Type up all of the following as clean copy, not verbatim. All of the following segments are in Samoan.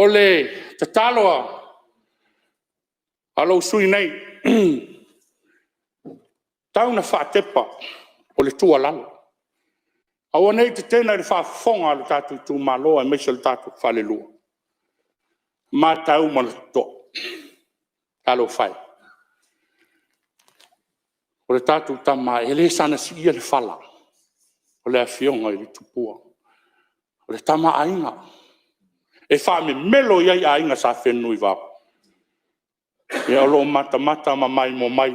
O le tatalo a lou sui usufono nei, tau ina faatepa, o le tuualalo, aua ne i tetena i le faafofoga a lo tatou itumalo aemaise o le tatou falelua. Matau ma le totoa, talofa e, o le tatou tama e le soona siia le fala o le Afioga i le Tupua, o le Tama a Aiga, e faamemelo i ai aiga Sa Fenunuivao. Ia o lo o matamata ma maimoa mai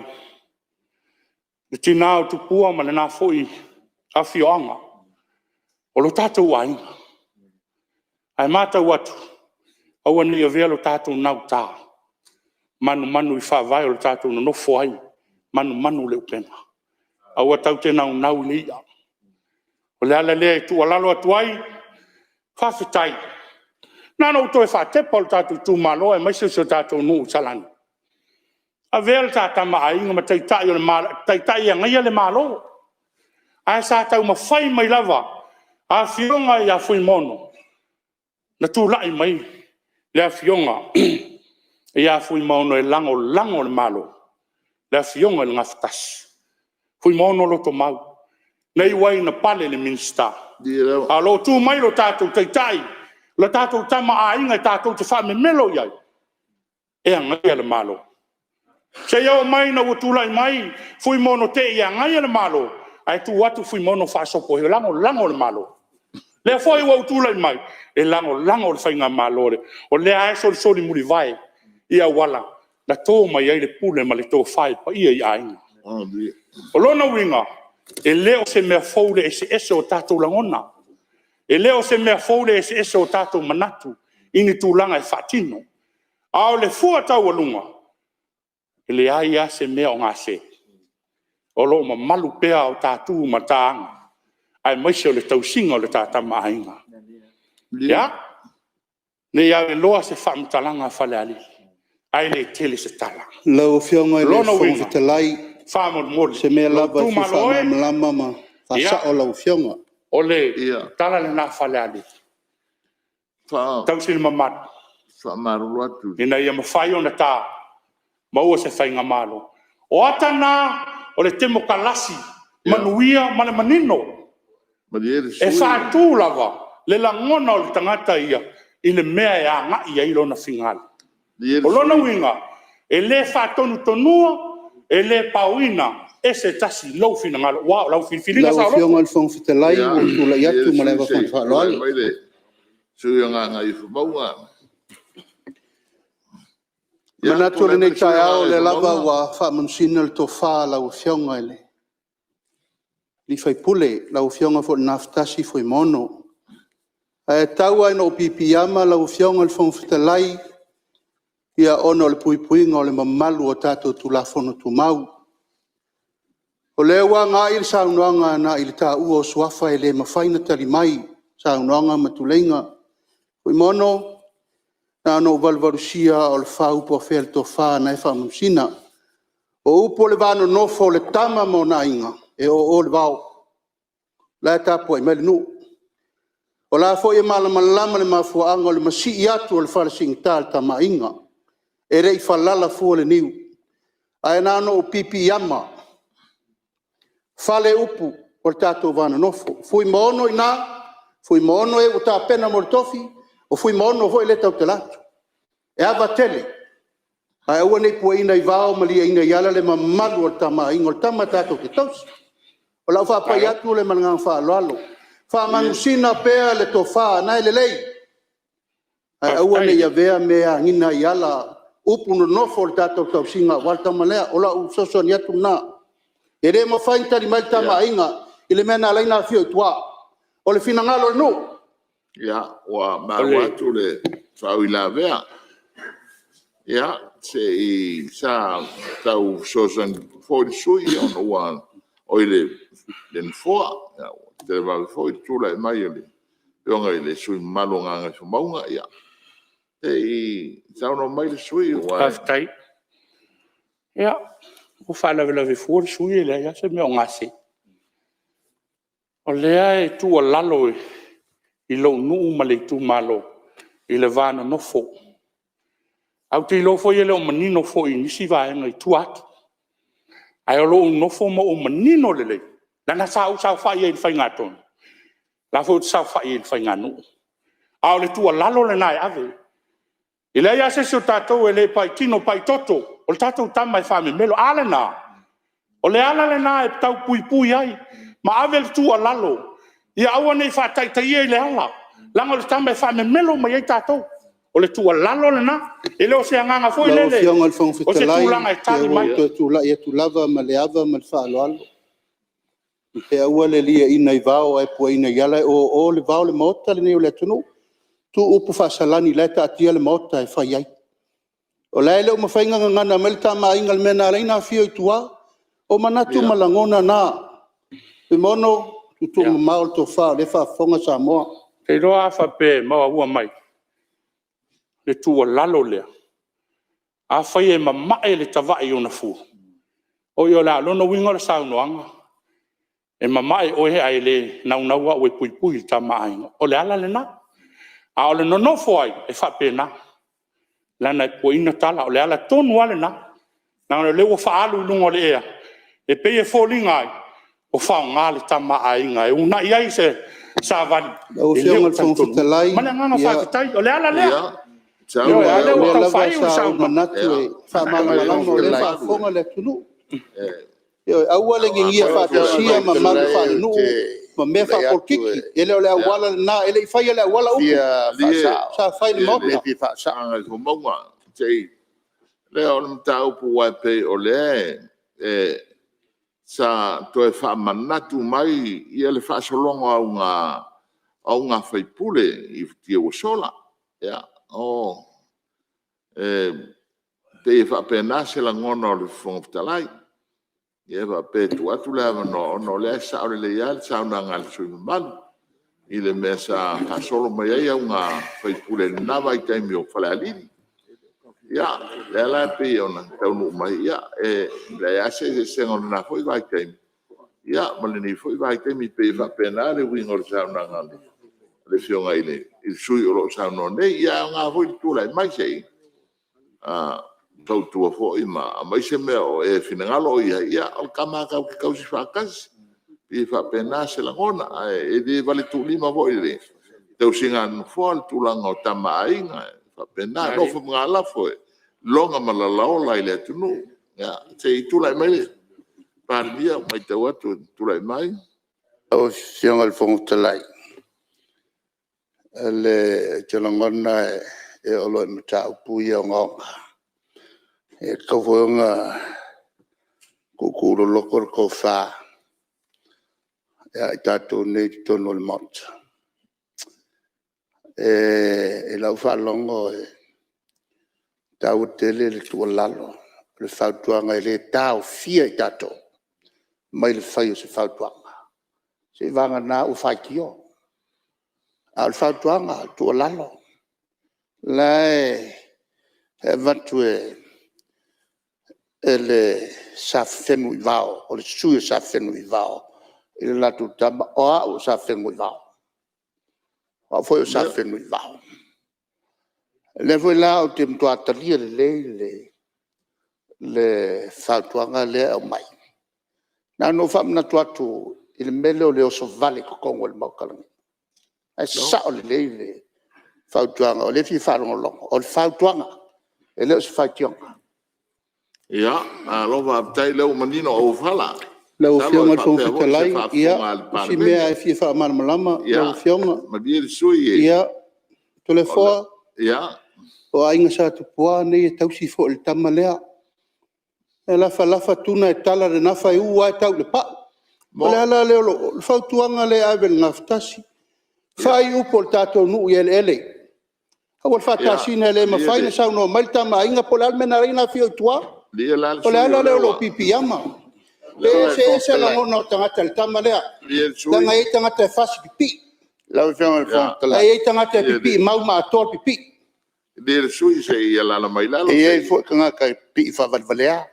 le tina o Tupua ma lena foi afioaga, o lo tatou aiga. Ae matau atu, aua ne i avea lo tatou nauta manumanu i faavae o le tatou nonofo ai, manumanu i le upega. Aua tatou te naunau i le i'a. O le ala lea e tuualalo atu ai, faafetai. Na ona ou toe faatepa o le tatou itumalo aemaise o si o tatou nuu i Salani, avea le ta Tama a Aiga ma Taitai e agaia le Malo. Ae sa taumafai mai lava Afioga ia Fuimaono, na tulai mai le Afioga ia Fuimaono e lagolago le Malo, le Afioga i le Gafatasi, Fuimaono Lotomau, na iu ai ina pale le Minisita. A o lo o tu mai lo tatou Taitai, lo tatou Tama a Aiga tatou te faamemelo i ai e agaia le Malo. Seia oo mai ina ua tulai mai Fuimaono Tei e agaia le Malo, ae tu atu Fuimaono Faasopo e lagolago le Malo. O lea foi ua ou tulai mai e lagolago le Faigamalo, o lea lava e solisoli mulivae i auala na to mai ai le pule ma le tofa i paia i aiga. O lona uiga, e le o se mea fou le eseese o tatou lagona, e le o se mea fou le eseese o tatou manatu i ni tulaga e faatino. A o le fua taualuga, e leai lava se mea o gase, o lo o mamalu pea ta tu ma ta aga, aemaise o le tausiga o le ta Tama a Aiga. Ia, ne i aluloa se faamatalaga a Falealili ae le tele se tala. Lau Afioga O i le lona Fofoga uiga, Fetalai, faamolemole, o se mea lou lava e fia itumalo e, faamalamalama ma faasao lau Afioga. O le tala lena a Falealili, tausi le mamalu Faamalulu atu... ina ia mafai ona ta maua se Faigamalo. O ata na o le temokalasi manuia ma le manino. Malie le E sui usufono... faatu lava le lagona o le tagata ia i le mea e agai i ai lona finagalo. Malie le O lona sui usufono... uiga, e le faatonutonua, e le paoina, e ese tasi lou finagalo aua o lau filifiliga Lau saoloto. Afioga i le Fofoga Fetalai, ua ou tulai Malie atu le ma le sui ava usufono se i tulai faaaloalo. mai le sui usufono mo Gagaifomauga. E Ia, manatu o tulai mai lenei le sui usufono taeao, mo o lea lava Gagaifomauga. ua faamanusina le tofa a lau Afioga i le sui usufono, lau Afioga foi i le Gafatasi Fuimaono. Ae tau lava ina ou piipiiama lau Afioga i le Fofoga Fetalai, ona o le puipuiga o le mamalu o tatou Tulafono Tumau. O lea ua agai le saunoaga agai i le taua o suafa e le mafai ona tali mai saunoaga ma tuleiga. Fuimaono, na ona ou valuvalusia aa o le fau po o fea le tofa na e faamanusina. O upu o le va nonofo o le tama ma ona aiga, e o o le vao, o la e tapuai mai le nuu. O la foi e malamalama le mafuaaga o le masii atu o le fala siigata o le Tama a Aiga, e le i falala fua le niu. Ae na ona ou piipiiama, fale upu o le tatou va nonofo. Fuimaono i ina, Fuimaono e ua tapena mo le tofi, o Fuimaono foi lea e tautala atu. E ava tele, ae aua ne i puaina i vao ma liaina i ala le mamalu o le Tama a Aiga, o le tama tatou te tausi. O lau faapai atu lea ma le agaga faaaloalo, faamanusina pea le tofa o lena e lelei, ae aua ne i avea mea e agiga ai i ala upu nonofo o le tatou tausiga aua le tama lea. O lau fesoasoani atu lena. E le mafai ona tali mai le Tama a Aiga i le mea na ala ai ona afio i tua, o le finagalo o le nuu. Ia, ua maua atu le faauilavea. Ia, sa tau fesoasoani atu foi le sui usufono, oi le Nofoa. Ua televave foi le tulai mai o le Afioga i le sui usufono mamalu o Gagaifomauga. Ia, se i saunoa mai le sui usufono. Faafetai. Ia, ua faalavelave fua le sui usufono e leai lava se mea o gase. O lea e tuualalo i lou nuu ma le itumalo, i le va nonofo. Ae ou te iloa foi e le o manino foi i nisi vaega i tua atu. Ae o lou nofo ma ou manino lelei, leaga sa ou saofai ai i le faigatonu, o la foi ou te saofai ai i le faiganuu. A o le tuualalo lena e ave, e leai lava se isi o tatou e le pai tino pai toto, o le tatou tama e faamemelo. A lena, o le ala lena e tau puipui ai ma ave le tuualalo, ia aua ne i faataitaia i le ala, leaga o le tama e faamemelo mai ai tatou. O le tuualalo lena, e le o se agaga foi Lau lele Afioga i le Fofoga o se Fetalai, tulaga e tali ia ua mai. ou toe tulai atu lava ma le ava ma le faaaloalo. Aua le liaina i vao ae puaina i ala, e o o le vao o le Maota lenei o le atunuu. Tuu upu faa-Salani o la e taatia le Maota e fai ai. O la e le o mafai ona gagana mai le Tama a Aiga i le mea na ala ai ona afio i tua. O manatu ma lagona na, Fuimaono, tuutuumamao le tofa o lea e faafofoga Samoa. Ou te iloa a faapea e maua mai le tuualalo lea, afai e mamae le tavae i ona fua, o lona uiga o le saunoaga, e mamae oe ae le naunau au e puipui i le Tama a Aiga. O le ala lena. A o le nonofo ai, e faapena, leaga e puaina tala. O le ala tonu lava lena, leaga o lea ua faaalu i luga o le ea, e pei e foliga ai ua faaaoga le Tama a Aiga e uunai ai se savali Lau e le Afioga o i le Fofoga talitonuina. Fetalai, Ma le agaga faafetai. O le ala lea, o ioe, a o lea ua lea tau lava faaiu le sa ou saunoaga. manatu e faamalamalama o lea e faafofoga le atunuu. Ioe, aua le ninia faatasia mamalu faale-nuu ma mea faapolokiki. E le o le auala lena, e le i faia e Leauala upu, sa fai i le Maota. Leai o le mataupu aua e pei o lea sa toe faamanatu mai le faasologa o auga faipule i futia ua sola. E pei e faapena se lagona o le Fofoga Fetalai. E faapea e tuu atu le avanoa, ona o lea e sao lelei lava le saunoaga a le sui usufono mamalu, i le mea sa faasolo mai ai auga faipule i lena vaitaimi o Falealili. Ia, o lea la e pei ona taunuu mai, e leai lava se eseesega o lena foi vaitaimi ma lenei foi vaitaimi. E pei e faapena le uiga o le saunoaga a le Afioga i le sui usufono o lo o saunoa nei. Ia, e aoga foi le tulai mai se i fautua foi ma aumai se mea o e finagalo oe i ai. Ia, o le tama lava tatou te tausi faatasi. E pei e faapena se lagona, ae le valetuulima foi i le tausiga a le Nofoa le tulaga o Tama a Aiga. E faapena, e nofo magalafo e iloga malalaola i le atunuu. Ia, se i tulai mai le Palemia, ua matau atu e tulai mai. Lau Afioga i le Fofoga Fetalai, ou te lagona e oo loa i mataupu ia ogaoga, e tatau foi ona tuutuu loloto le tofa ia i tatou nei i totonu o le Maota. I lau faalogo e taua tele le tuualalo, le fautuaga e le taofia i tatou mai le fai o se fautuaga, seiavagana ua faitio. A o le fautuaga, o le tuualalo, o la e avatu e le Sa Fenunuivao, o le sui o Sa Fenunuivao i le latou tama, o au o Sa Fenunuivao. O au foi o Sa Fenunuivao. O lea foi la ou te matua talia lelei le fautuaga lea e aumai. Na ona ou faamanatu atu i le mea lea o le oso vale i totonu o le Maota lenei. Ae sao lelei le fautuaga o lea e fia faalogologo. O le fautuaga, e le o se faitioga. Ia, malo faafetai o lea ua manino auofala. Lau Masalo Afioga e i le Fofoga faapea foi se Fetalai, ia, faafofoga a le o si mea Palemene. lava e fia faamalamalama lau Afioga. Malie le sui Ia, Toleafoa, usufono. o Aiga Sa Tupua nei e tausi foi i le tama lea. E lafa lafa tuna e tala le gafa e u lava tau i le pau. O le ala lea o le fautuaga lea e ave i le Gafatasi, fai upu a le tatou nuu i eleele, aua le faatasina, e le mafai ona saunoa mai le Tama a Aiga po o le a le mea na ala ai ona afio i tua. Malie la le O le sui ala usufono o lea lea o lou ua... piipiiama. E eseese lagona o tagata i le tama lea, Malie le sui leaga e usufono. i ai tagata e fasi pipii, Lau Afioga i le Fofoga ae Fetalai, i ai tagata e pipii mau ma atoa le pipii. Malie le sui usufono se i alaala mai i lalo. E i ai foi tagata e pipii faavalevalea.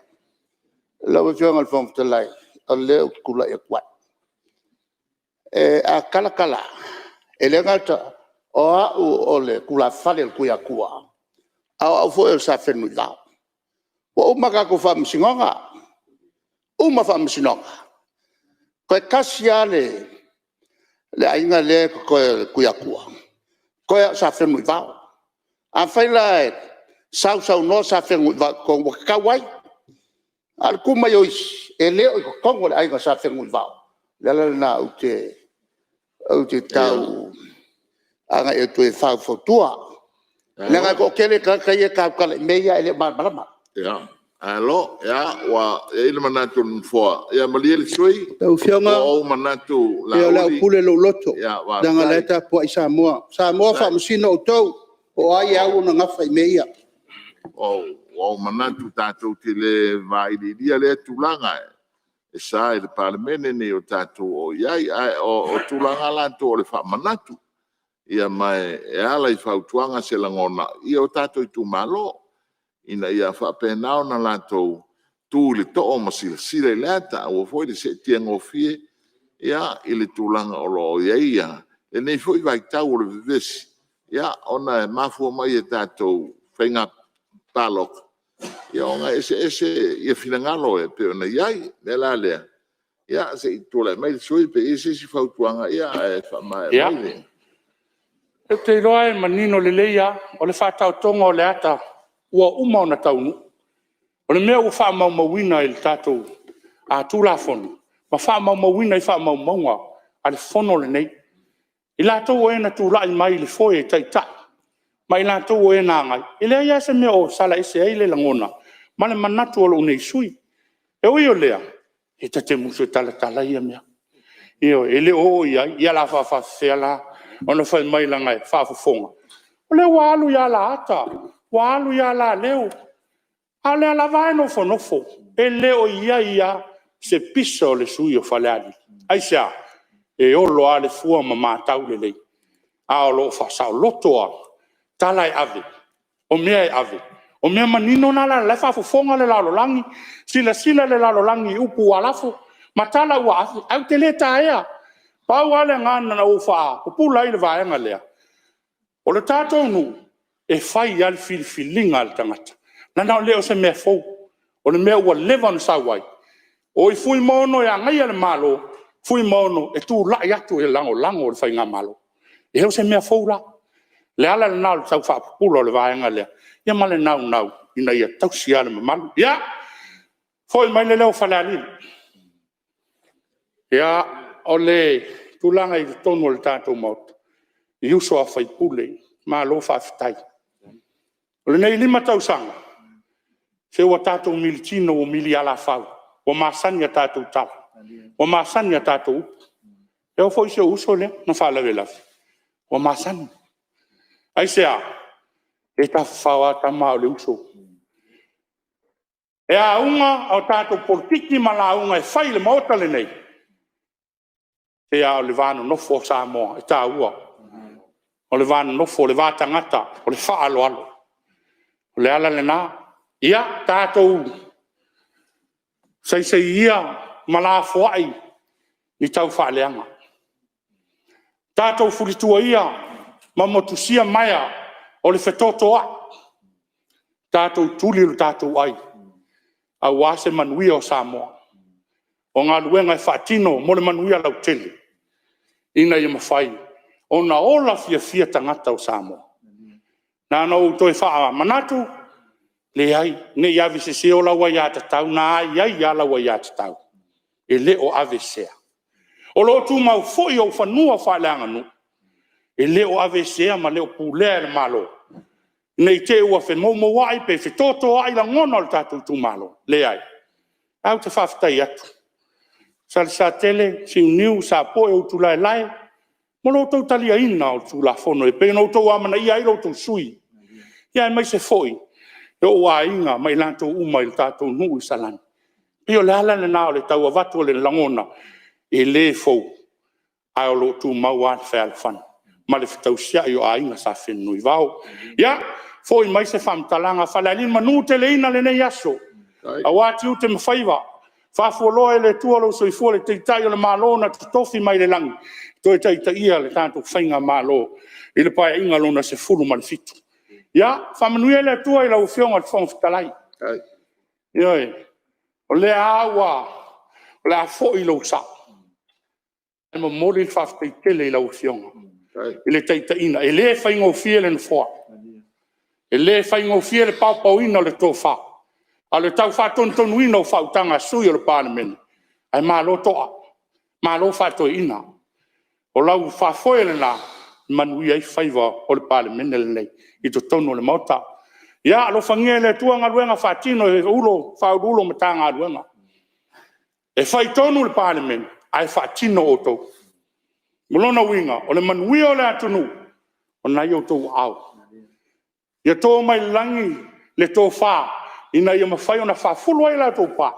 Lau Afioga i le Fofoga Fetalai, o lea ou te tulai atu ai, a tala tala lava, e le gata O au o le tulafale a le Tuiatua, a o au foi o le Sa Fenunuivao. Ua uma a tatou faamasinoga, uma faamasinoga. Toe tasi lava le aiga lea e totoe o le Tuiatua, toe lava o Sa Fenunuivao. Afai la e sausaunoa Sa Fenunuivao i totonu ua tatau ai, a o le tu mai o isi e le o i totonu o le aiga Sa Fenunuivao, o le ala lena ou te tau agai atu ai e faufautua. Leaga e toatele tagata ia e tautala i mea ia ae le o malamalama. Malo, ua i ai le manatu o le Nofoa, ia malie le sui usufono, Lau Afioga, ua ou manatu ia o le a ou Laauli... pule i lou loto, leaga o la e Faafetai. tapuai Samoa. Samoa faamasino outou, po o ai e au ona gafa i mea ia. Ua ou manatu tatou te le vailiiliina lea tulaga, e sa i le Palemene ina ia tatou oo i ai. Ae o tulaga latou o le faamanatu. Ma e ala i fautuaga se lagona i o tatou itumalo, ina ia faapena ona latou tu i le too ma silasila i le ata. Aua foi le seetia gofie i le tulaga o lo o i ai lenei foi vaitau o le vevesi, ona e mafua mai i a tatou faiga palota, ona e eseese finagalo e pei ona i ai. O le mea la lea, ia se i tulai mai le sui usufono pe i ai se isi fautuaga ae faamaea mai le... Ia, ou te iloa e manino lelei lava, o le faataotoga o le ata ua uma ona taunuu. O le mea ua faamaumauina i le tatou Tulafono ma faamaumauina i faamaumauga a le Fono lenei, i latou o e na tulai mai i le foe e taitai ma i latou o e na agai, e leai lava se mea o sala ese ai le lagona ma le manatu o lou nei sui usufono. E ui o lea, e ta te musu e talatala ia mea. Ioe, e le o oo i ai, ia o le a faafefea la ona fai mai leaga e faafofoga. O lea ua alu i alaata, ua alu i alaleo, a o lea lava e nofonofo, e le o i ai lava se pisa o le sui usufono o Falealili. Aisea? E olo lava le fua ma matau lelei, a o lo o faasaoloto lava tala e ave, o mea e ave, o mea manino na o la e faafofoga le lalolagi, silasila le lalolagi i upu ua lafo ma tala ua ave, ae ou te le taea. Pau lava le agaga na ou faapupula ai le vaega lea, o le tatou nuu, e fai lava le filifiliga a le tagata, leaga e le o se mea fou, o le mea ua leva ona sau ai. O Fuimaono e agaia le Malo, Fuimaono e tulai atu e lagolago le Faigamalo. E le o se mea fou la. O le ala lena o le tau faapupula o le vaega lea, ia ma le naunau ina ia tausi lava le mamalu. Ia, foi mai le leo o Falealili. Ia, o le tulaga i totonu o le tatou Maota, i uso a sui usufono, malo faafetai. O lenei 5 tausaga, se ua tatou militino ua milialafau, ua masani a tatou tala, ua masani a tatou upu. E oo foi i si ou uso lea na faalavelave, ua masani. Aisea? E tafafao lava tama a o le uso. E auga a tatou polokiki ma lauga e fai i le Maota lenei, se a o le va nonofo o Samoa e taua. O le va nonofo, o le va tagata, o le faaaloalo. O le ala lena. Ia tatou saisai ia ma lafoai ni taufaaleaga. Tatou fulitua ia ma motusia maea o le fetotoai. Tatou tuli lo tatou ai aua se manuia o Samoa. O galuega e faatino mo le manuia lautele ina ia mafai ona ola fiafia tagata o Samoa. Na ona ou toe faamanatu, leai, ne i avesese, o lau aiatatau na e i ai lava lau aiatatau, e le o aveesea. O lo o tumau foi ou fanua faaleaganuu, e le o aveesea ma le o pulea e le Malo, ne i te i ua femoumouai pe fetotoai lagona o le tatou itumalo. Leai. Ae ou te faafetai atu Salesatele, Siuniu, Sapoe, Utulaelae mo lo outou taliaina o le Tulafono e pei ona outou amanaia ai lo outou sui usufono, aemaise foi o ou aiga ma i latou uma i le tatou nuu i Salani. E pei o le ala lena o le tau avatu o le lagona, e le fou, ae o lo o tumau lava le fealofani ma le fetausiai o aiga Sa Fenunuivao. Ia, foi mai se faamatalaga a Falealili, manuteleina lenei aso aua tiute ma faiva, Faafualoa e le Atua lou soifua le Taitai o le Malo na totofi mai le lagi e toe taitaia le tatou Faigamalo i le Paeaiga Lona XVII. Ia faamanuia le Atua i lau Afioga i le Fofoga Fetalai. Ioe, o lea lava o le a foi lou sa, ae momoli le faafetai tele i lau Afioga i le taitaiga. E le faigofie le Nofoa, e le faigofie le paopaoina o le tofa, a o le tau faatonutonuina o faautaga a sui usufono o le Palemene, ae malo toa, malo faatoeaina. O lau faafoe lena e manuia ai faiva o le Palemene lenei i totonu o le Maota. Ia alofagia e le Atua galuega faatino a Ofisa Sili o Pulega o Matagaluega. E faitonu le Palemene, ae faatino outou. O lona uiga, o le manuia o le atunuu, o lena e i outou aao. Ia to mai le lagi le tofa ina ia mafai ona faafulu ai la outou pa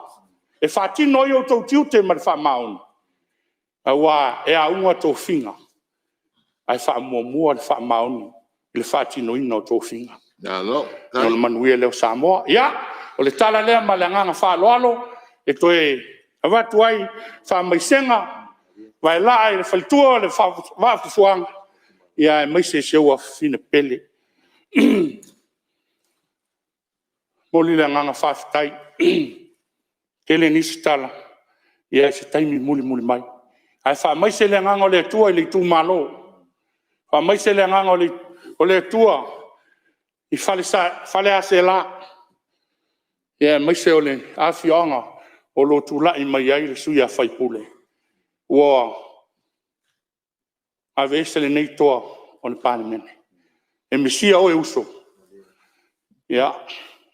e faatino ai outou tiute ma le faamaoni, aua e auga tofiga ae faamuamua le faamaoni i le faatinoina o tofiga. Ona manuia lea o Samoa. Ia, o le tala lea ma le agaga faaaloalo e toe avatu ai faamaisega Vaelaa i le faletua o le Vaafusuaga, aemaise si ou afafine pele. E momoli le agaga faafetai. E tele nisi tala i se taimi mulimuli mai. Ae faamaise le agaga o le Atua i le itumalo, faamaise le agaga o le Atua i Faleaseela, aemaise o le afioaga o lo o tulai mai ai le sui usufono, ua aveese lenei toa o le Palemene. E misia oe uso, ia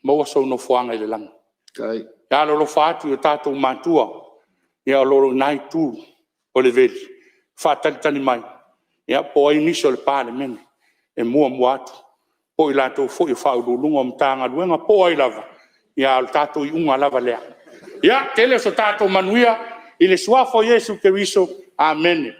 maua sou nofoaga i le lagi. Ia alolofa atu i o tatou matua o lo o i lena itu o le veli, faatalitali mai po o ai nisi o le Palemene e muamua atu, po o i latou foi o Ofisa Sili o Pulega o Matagaluega po o ai lava, a o le tatou iuga lava lea. Ia tele so tatou manuia i le suafa o Iesu Keriso. Amene.